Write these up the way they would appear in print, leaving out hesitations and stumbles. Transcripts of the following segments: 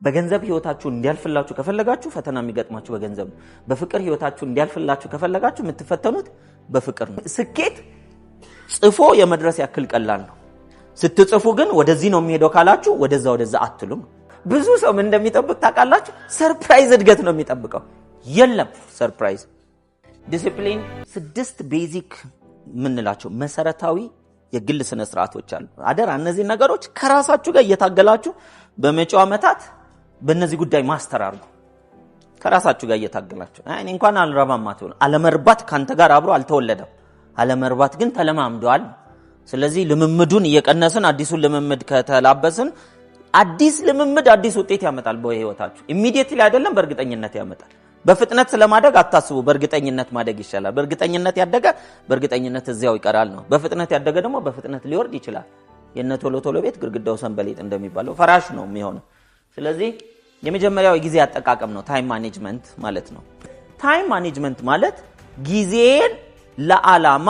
በገንዘብ ህይወታችሁ እንዲያልፍላችሁ ከፈለጋችሁ ፈተና የሚገጥማችሁ በገንዘብ ነው። በፍቅር ህይወታችሁ እንዲያልፍላችሁ ከፈለጋችሁ የምትፈተኑት በፍቅር ነው። ስኬት ጽፎ የመድረስ ያክል ቀላል ነው። ስትጽፉ ግን ወደዚህ ነው የሚሄደው ካላችሁ ወደዛ ወደዛ አትሉም። ብዙ ሰው ምን እንደሚጠብቅ ታውቃላችሁ? Surprise እድገት ነው የሚጠብቀው። የለም surprise። ዲሲፕሊን ስድስት basic የምንላቸው መሰረታዊ የግል ስነ ስርዓቶች አሉ። አደራ እነዚህ ነገሮች ከራሳችሁ ጋር እየታገላችሁ በመጪው ዓመታት በእነዚህ ጉዳይ master አድርጉ። ከራሳችሁ ጋር እየታገላችሁ እኔ እንኳን አልረባም አትበሉ። አለመርባት ካንተ ጋር አብሮ አልተወለደም። አለመርባት ግን ተለማምደዋል። ስለዚህ ልምምዱን እየቀነስን አዲሱን ልምምድ ከተላበስን አዲስ ልምምድ አዲስ ውጤት ያመጣል በህይወታችሁ። Immediately አይደለም፣ በእርግጠኝነት ያመጣል። በፍጥነት ስለማደግ አታስቡ። በእርግጠኝነት ማደግ ይሻላል። በእርግጠኝነት ያደገ በእርግጠኝነት እዚያው ይቀራል ነው። በፍጥነት ያደገ ደግሞ በፍጥነት ሊወርድ ይችላል። የነ ቶሎ ቶሎ ቤት ግድግዳው ሰንበሌጥ እንደሚባለው ፈራሽ ነው የሚሆነው። ስለዚህ የመጀመሪያው የጊዜ አጠቃቀም ነው፣ time management ማለት ነው። Time management ማለት ጊዜን ለዓላማ፣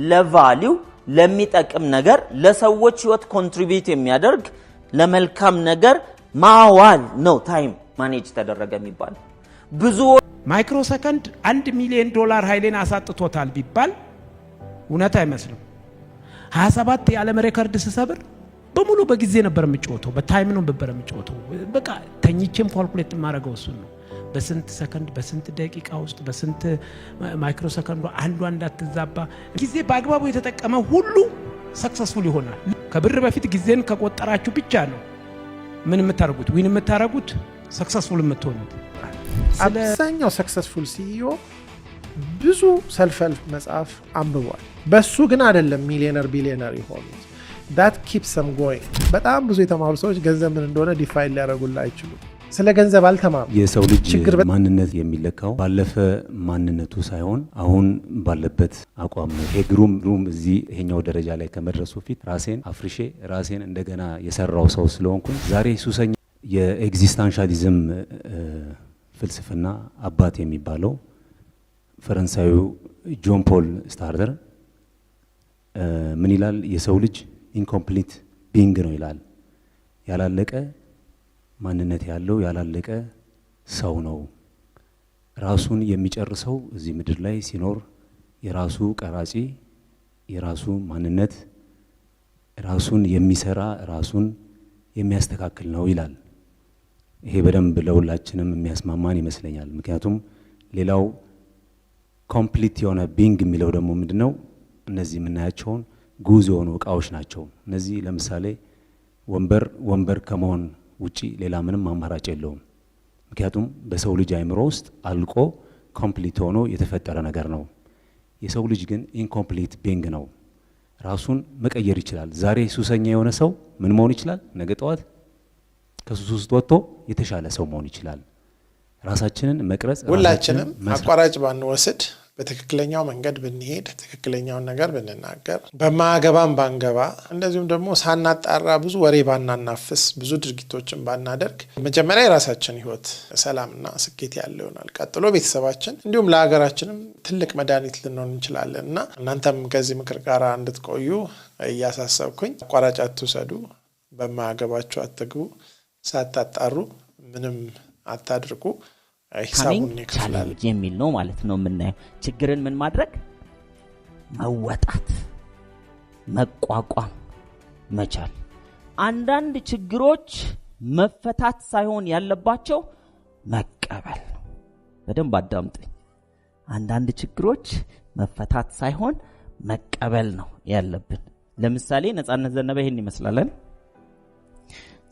ለ value፣ ለሚጠቅም ነገር፣ ለሰዎች ህይወት contribute የሚያደርግ ለመልካም ነገር ማዋል ነው። Time manage ተደረገ የሚባለው ብዙ ማይክሮ ሰከንድ 1 ሚሊዮን ዶላር ኃይሌን አሳጥቶታል ቢባል እውነት አይመስልም። 27 የዓለም record ስሰብር በሙሉ በጊዜ ነበር የምጫወተው፣ በ time ነው ነበር የምጫወተው። በቃ ተኝቼም calculate የማደርገው እሱን ነው። በስንት ሰከንድ፣ በስንት ደቂቃ ውስጥ፣ በስንት ማይክሮ ሰከንዷ አንዷ እንዳትዛባ። ጊዜ በአግባቡ የተጠቀመ ሁሉ successful ይሆናል። ከብር በፊት ጊዜን ከቆጠራችሁ ብቻ ነው ምን የምታደርጉት፣ win የምታደርጉት፣ successful የምትሆኑት። አብዛኛው successful CEO ብዙ self-help መጽሐፍ አንብቧል። በሱ ግን አይደለም millionaire billionaire የሆኑት። That keeps them going። በጣም ብዙ የተማሩ ሰዎች ገንዘብ ምን እንደሆነ define ሊያደርጉልህ አይችሉም። ስለ ገንዘብ አልተማሩም። የሰው ልጅ ችግር ማንነት የሚለካው ባለፈ ማንነቱ ሳይሆን አሁን ባለበት አቋም ነው። ይሄ ግሩም ግሩም እዚህ ይሄኛው ደረጃ ላይ ከመድረሱ ፊት ራሴን አፍርሼ ራሴን እንደገና የሰራው ሰው ስለሆንኩኝ ዛሬ ሱሰኛ። የ existentialism ፍልስፍና አባት የሚባለው ፈረንሳዩ ጆን ፖል ሳርትር ምን ይላል? የሰው ልጅ incomplete being ነው ይላል። ያላለቀ ማንነት ያለው ያላለቀ ሰው ነው። ራሱን የሚጨርሰው እዚህ ምድር ላይ ሲኖር የራሱ ቀራጺ፣ የራሱ ማንነት፣ ራሱን የሚሰራ፣ ራሱን የሚያስተካክል ነው ይላል። ይሄ በደንብ ለሁላችንም የሚያስማማን ይመስለኛል። ምክንያቱም ሌላው complete የሆነ being የሚለው ደግሞ ምንድን ነው? እነዚህ የምናያቸውን ግዑዝ የሆኑ እቃዎች ናቸው። እነዚህ ለምሳሌ ወንበር ወንበር ከመሆን ውጪ ሌላ ምንም አማራጭ የለውም። ምክንያቱም በሰው ልጅ አእምሮ ውስጥ አልቆ complete ሆኖ የተፈጠረ ነገር ነው። የሰው ልጅ ግን incomplete being ነው። ራሱን መቀየር ይችላል። ዛሬ ሱሰኛ የሆነ ሰው ምን መሆን ይችላል? ነገ ጠዋት ከሱስ ውስጥ ወጥቶ የተሻለ ሰው መሆን ይችላል። ራሳችንን መቅረጽ ሁላችንም ራሳችንን መስራት አቋራጭ ባንወስድ፣ በትክክለኛው መንገድ ብንሄድ፣ ትክክለኛውን ነገር ብንናገር፣ በማያገባን ባንገባ፣ እንደዚሁም ደግሞ ሳናጣራ ብዙ ወሬ ባናናፍስ፣ ብዙ ድርጊቶችን ባናደርግ መጀመሪያ የራሳችን ሕይወት ሰላምና ስኬት ያለው ይሆናል። ቀጥሎ ቤተሰባችን፣ እንዲሁም ለሀገራችንም ትልቅ መድኃኒት ልንሆን እንችላለን እና እናንተም ከዚህ ምክር ጋር እንድትቆዩ እያሳሰብኩኝ አቋራጭ አትውሰዱ፣ በማያገባችሁ አትግቡ፣ ሳታጣሩ ምንም አታድርጉ። ሂሳቡን ይከፍላል። Challenge የሚል ነው ማለት ነው የምናየው። ችግርን ምን ማድረግ፣ መወጣት፣ መቋቋም መቻል። አንዳንድ ችግሮች መፈታት ሳይሆን ያለባቸው መቀበል ነው። በደንብ አዳምጡኝ። አንዳንድ ችግሮች መፈታት ሳይሆን መቀበል ነው ያለብን። ለምሳሌ ነፃነት ዘነበ ይሄን ይመስላል።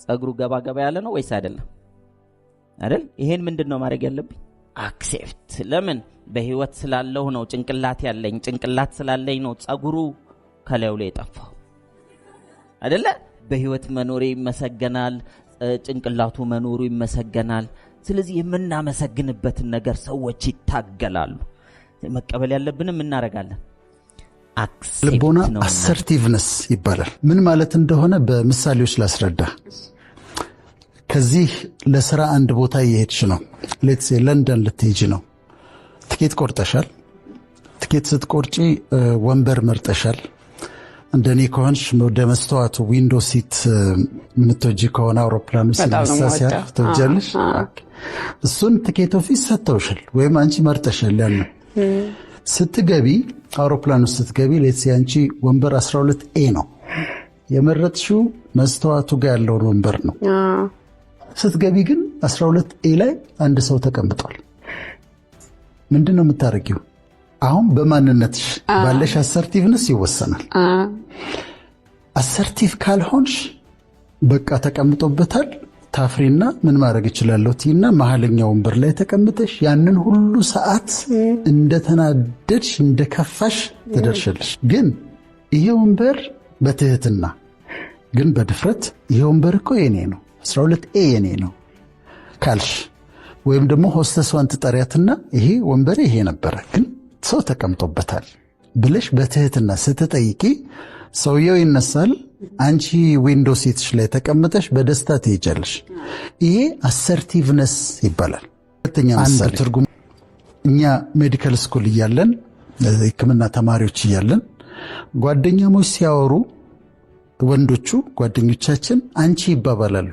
ጸጉሩ ገባ ገባ ያለ ነው ወይስ አይደለም? አይደል? ይሄን ምንድን ነው ማድረግ ያለብኝ? Accept። ለምን? በህይወት ስላለሁ ነው ጭንቅላት ያለኝ። ጭንቅላት ስላለኝ ነው ጸጉሩ ከላዩ ላይ የጠፋው አይደለ? በህይወት መኖሬ ይመሰገናል። ጭንቅላቱ መኖሩ ይመሰገናል። ስለዚህ የምናመሰግንበትን ነገር ሰዎች ይታገላሉ። መቀበል ያለብንም እናደርጋለን። Accept ልቦና ነው። Assertiveness ይባላል። ምን ማለት እንደሆነ በምሳሌዎች ላስረዳ። ከዚህ ለስራ አንድ ቦታ እየሄድሽ ነው። Let's say ለንደን ልትሄጂ ነው። ትኬት ቆርጠሻል። ትኬት ስትቆርጪ ወንበር መርጠሻል። እንደኔ ከሆንሽ ወደ መስተዋቱ window seat የምትወጂ ከሆነ፣ አውሮፕላኑ በጣም ነው ሲነሳ የምወደው። ሲያርፍ ትወጃለሽ። እሱን ticket office ሰጥተውሻል ወይም አንቺ መርጠሻል። ያን ስትገቢ፣ አውሮፕላኑ ስትገቢ፣ let's say አንቺ ወንበር 12 A ነው የመረጥሽው፣ መስተዋቱ ጋር ያለውን ወንበር ነው። ስትገቢ ግን 12 A ላይ አንድ ሰው ተቀምጧል። ምንድን ነው የምታደርጊው? አሁን በማንነትሽ ባለሽ assertiveness ይወሰናል። Assertive ካልሆንሽ በቃ ተቀምጦበታል፣ ታፍሪና ምን ማድረግ እችላለሁ ትይና መሀለኛ ወንበር ላይ ተቀምጠሽ ያንን ሁሉ ሰዓት እንደተናደድሽ እንደከፋሽ ትደርሻለሽ። ግን ይሄ ወንበር በትህትና ግን በድፍረት ይሄ ወንበር እኮ የኔ ነው፣ 12 A የኔ ነው ካልሽ፣ ወይም ደግሞ ሆስተሷን ትጠሪያትና ይሄ ወንበሬ ይሄ ነበረ ግን ሰው ተቀምጦበታል ብለሽ በትህትና ስትጠይቂ ሰውየው ይነሳል። አንቺ window seat ሽ ላይ ተቀምጠሽ በደስታ ትሄጃለሽ። ይሄ assertiveness ይባላል። ሁለተኛ ምሳሌ ትርጉም፣ እኛ medical school እያለን፣ ሕክምና ተማሪዎች እያለን ጓደኛሞች ሲያወሩ ወንዶቹ ጓደኞቻችን አንቺ ይባባላሉ።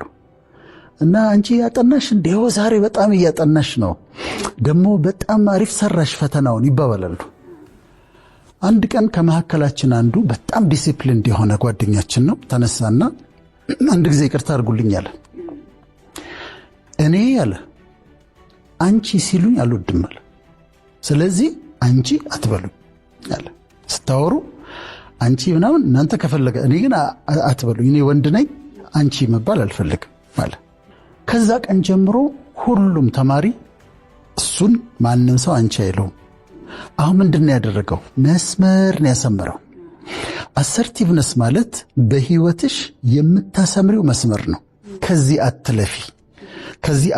እና አንቺ ያጠናሽ እንዴ? ዛሬ በጣም እያጠናሽ ነው፣ ደግሞ በጣም አሪፍ ሰራሽ ፈተናውን ይባባላሉ። አንድ ቀን ከመካከላችን አንዱ በጣም disciplined የሆነ ጓደኛችን ነው። ተነሳና አንድ ጊዜ ይቅርታ አድርጉልኝ አለ። እኔ አለ አንቺ ሲሉኝ አልወድም አለ። ስለዚህ አንቺ አትበሉኝ አለ። ስታወሩ አንቺ ምናምን እናንተ ከፈለገ እኔ ግን አትበሉኝ፣ እኔ ወንድ ነኝ፣ አንቺ መባል አልፈልግም አለ። ከዛ ቀን ጀምሮ ሁሉም ተማሪ እሱን ማንም ሰው አንቺ አይለውም። አሁን ምንድን ነው ያደረገው? መስመር ነው ያሰመረው። Assertiveness ማለት በህይወትሽ የምታሰምሪው መስመር ነው። ከዚህ አትለፊ፣ ከዚህ